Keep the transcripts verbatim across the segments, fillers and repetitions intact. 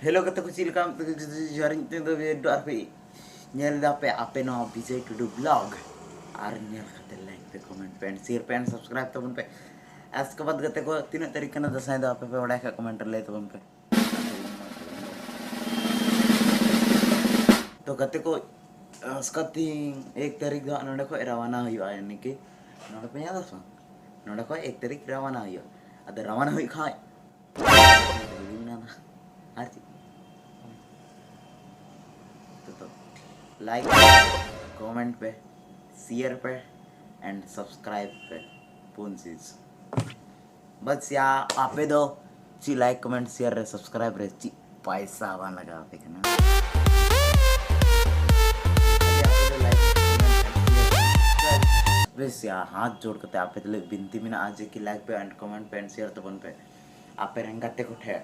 Hello ᱜᱟᱛᱮ ᱠᱚ, ᱪᱮᱫ ᱞᱮᱠᱟ? ᱡᱚᱦᱟᱨ, ᱤᱧ ᱛᱮᱫᱚ ᱵᱮᱰ ᱟᱨ ᱯᱮ ᱧᱮᱞ ᱮᱫᱟ ᱯᱮ ᱟᱯᱮ ᱱᱚᱣᱟ ᱵᱤᱡᱚᱭ ᱴᱩᱰᱩ ᱵᱞᱚᱜ᱾ ᱟᱨ ᱧᱮᱞ ᱠᱟᱛᱮ ᱞᱟᱭᱤᱠ ᱯᱮ, ᱠᱚᱢᱮᱱᱴ ᱯᱮ, ᱮᱱᱰ ᱥᱮᱭᱟᱨ ᱯᱮ, ᱮᱱᱰ ᱥᱟᱵᱥᱠᱨᱟᱭᱤᱵ ᱛᱟᱵᱚᱱ ᱯᱮ᱾ ᱟᱥᱠᱮ ᱵᱟᱫ ᱜᱟᱛᱮ ᱠᱚ, ᱛᱤᱱᱟᱹᱜ ᱛᱟᱹᱨᱤᱠᱷ ᱠᱟᱱᱟ ᱫᱟᱸᱥᱟᱭ ᱫᱚ? ᱟᱯᱮ ᱯᱮ ᱵᱟᱲᱟᱭ ᱠᱷᱟᱡ ᱠᱚᱢᱮᱱᱴ ᱨᱮ ᱞᱟᱹᱭ ᱛᱟᱵᱚᱱ ᱯᱮ᱾ ᱛᱚ ᱜᱟᱛᱮ ᱠᱚ, ᱟᱥᱠᱟ ᱛᱤᱦᱤᱧ ᱮᱠ ᱛᱟᱹᱨᱤᱠᱷ ᱫᱚ ᱦᱟᱸᱜ ᱱᱚᱸᱰᱮ ᱠᱷᱚᱡ ᱨᱟᱣᱟᱱᱟ ᱦᱩᱭᱩᱜᱼᱟ, ᱭᱟᱱᱤ ᱠᱤ ᱱᱚᱸᱰᱮ ᱯᱮ ᱧᱮᱞ ᱫᱟ ᱥᱮ ᱵᱟᱝ? ᱱᱚᱸᱰᱮ ᱠᱷᱚᱡ ᱮᱠ ᱛᱟᱹᱨᱤᱠᱷ ᱨᱟᱣᱟᱱᱟ ᱦᱩᱭᱩᱜᱼᱟ᱾ ᱟᱫᱚ ᱨᱟᱣᱟᱱᱟ ᱦᱩᱭᱩᱜ ᱠᱷᱟᱡ ᱟᱨ ᱪᱮᱫ? ᱛᱚ, ᱛᱚ, ᱞᱟᱭᱤᱠ ᱯᱮ, ᱠᱚᱢᱮᱱᱴ ᱯᱮ, ᱥᱮᱭᱟᱨ ᱯᱮ, ᱮᱱᱰ ᱥᱟᱵᱥᱠᱨᱟᱭᱤᱵ ᱯᱮ᱾ ᱯᱩᱱ ᱪᱤᱡᱽ᱾ ᱵᱟᱥ ᱭᱟ, ᱟᱯᱮ ᱫᱚ ᱪᱮᱫ ᱞᱟᱭᱤᱠ, ᱠᱚᱢᱮᱱᱴ, ᱥᱮᱭᱟᱨ ᱨᱮ, ᱥᱟᱵᱥᱠᱨᱟᱭᱤᱵ ᱨᱮ ᱪᱮᱫ ᱯᱟᱭᱥᱟ ᱵᱟᱝ ᱞᱟᱜᱟᱣ ᱟᱯᱮ ᱠᱟᱱᱟ? ᱵᱮᱥ ᱭᱟ, ᱦᱟᱛ ᱡᱳᱲ ᱠᱟᱛᱮ ᱟᱯᱮ ᱛᱩᱞᱩᱡ ᱵᱤᱱᱛᱤ ᱢᱮᱱᱟᱜᱼᱟ ᱡᱮ ᱠᱤ ᱞᱟᱭᱤᱠ ᱯᱮ, ᱮᱱᱰ ᱠᱚᱢᱮᱱᱴ ᱯᱮ, ᱮᱱᱰ ᱥᱮᱭᱟᱨ ᱛᱟᱵᱚᱱ ᱯᱮ ᱟᱯᱮ ᱨᱮᱱ ᱜᱟᱛᱮ ᱠᱚ ᱴᱷᱮᱱ᱾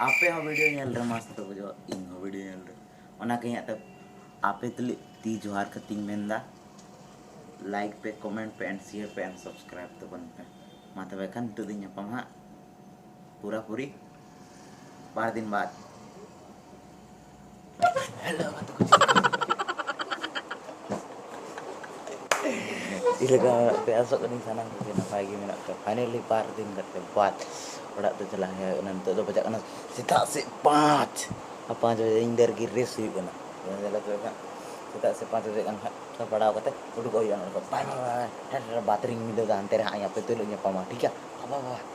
ᱟᱯᱮ ᱦᱚᱸ ᱵᱷᱤᱰᱤᱭᱳ ᱧᱮᱞ ᱨᱮ ᱢᱚᱡᱽ ᱛᱮ ᱵᱩᱡᱷᱟᱹᱣᱟ, ᱤᱧ ᱦᱚᱸ ᱵᱷᱤᱰᱤᱭᱳ ᱧᱮᱞ ᱨᱮ᱾ ᱚᱱᱟ ᱠᱟᱹᱧ ᱟᱯᱮ, ᱟᱯᱮ ᱛᱩᱞᱩᱡ ᱛᱤ ᱡᱚᱦᱟᱨ ᱠᱟᱛᱮᱧ ᱢᱮᱱᱫᱟ, ᱞᱟᱭᱤᱠ ᱯᱮ, ᱠᱚᱢᱮᱱᱴ ᱯᱮ, ᱮᱱᱰ ᱥᱮᱭᱟᱨ ᱯᱮ, ᱮᱱᱰ ᱥᱟᱵᱥᱠᱨᱟᱭᱤᱵ ᱛᱟᱵᱚᱱ ᱯᱮ᱾ ᱢᱟ ᱛᱚᱵᱮ ᱠᱷᱟᱱ ᱱᱤᱛᱚᱜ ᱫᱚᱧ ᱧᱟᱯᱟᱢ ᱦᱟᱸᱜ ᱯᱩᱨᱟᱹᱯᱩᱨᱤ ᱵᱟᱨ ᱫᱤᱱ ᱵᱟᱫᱽ᱾ ᱦᱮᱞᱳ ᱜᱟᱛᱮ ᱠᱚ, ᱪᱮᱫ ᱞᱮᱠᱟ ᱢᱮᱱᱟᱜ ᱯᱮᱭᱟ? ᱟᱥᱚᱜ ᱠᱟᱹᱱᱟᱹᱧ ᱥᱟᱱᱟᱢ ᱠᱚᱜᱮ ᱱᱟᱯᱟᱭ ᱜᱮ ᱢᱮᱱᱟᱜ ᱯᱮᱭᱟ᱾ ᱯᱷᱟᱭᱱᱮᱞᱤ ᱵᱟᱨ ᱫᱤᱱ ᱠᱟᱛᱮ ᱵᱟᱫᱽ ᱚᱲᱟᱜ ᱛᱮ ᱪᱟᱞᱟᱜ ᱦᱩᱭᱩᱜ ᱠᱟᱱᱟ᱾ ᱱᱤᱛᱚᱜ ᱫᱚ ᱵᱟᱡᱟᱜ ᱠᱟᱱᱟ ᱥᱮᱛᱟᱜ ᱥᱮᱫ ᱯᱟᱸᱪ᱾ ᱟᱨ ᱯᱟᱸᱪ ᱵᱟᱡᱮ ᱤᱧ ᱫᱚ ᱟᱨᱠᱤ ᱨᱮᱥ ᱦᱩᱭᱩᱜ ᱠᱟᱱᱟ᱾ ᱧᱮᱞ ᱯᱮ ᱠᱷᱟᱱ ᱥᱮᱛᱟᱜ ᱥᱮᱫ ᱯᱟᱸᱪ ᱵᱟᱡᱮ ᱠᱟᱱ ᱠᱷᱟᱱ ᱯᱟᱲᱟᱣ ᱠᱟᱛᱮ ᱩᱰᱩᱠᱚᱜ ᱦᱩᱭᱩᱜᱼᱟ ᱱᱚᱰᱮ ᱠᱷᱚᱱ᱾ ᱵᱟᱭ ᱵᱟᱭ ᱵᱟᱭ, ᱦᱮᱸ, ᱵᱟᱛᱨᱤᱧ ᱢᱤᱞᱟᱹᱣ ᱫᱟ, ᱦᱟᱱᱛᱮ ᱨᱮ ᱦᱟᱸᱜ ᱤᱧ ᱟᱯᱮ ᱛᱩᱞᱩᱡ ᱧᱟᱯᱟᱢᱟ, ᱴᱷᱤᱠ ᱜᱮᱭᱟ? ᱵᱟᱭ ᱵᱟᱭ ᱵᱟᱭ᱾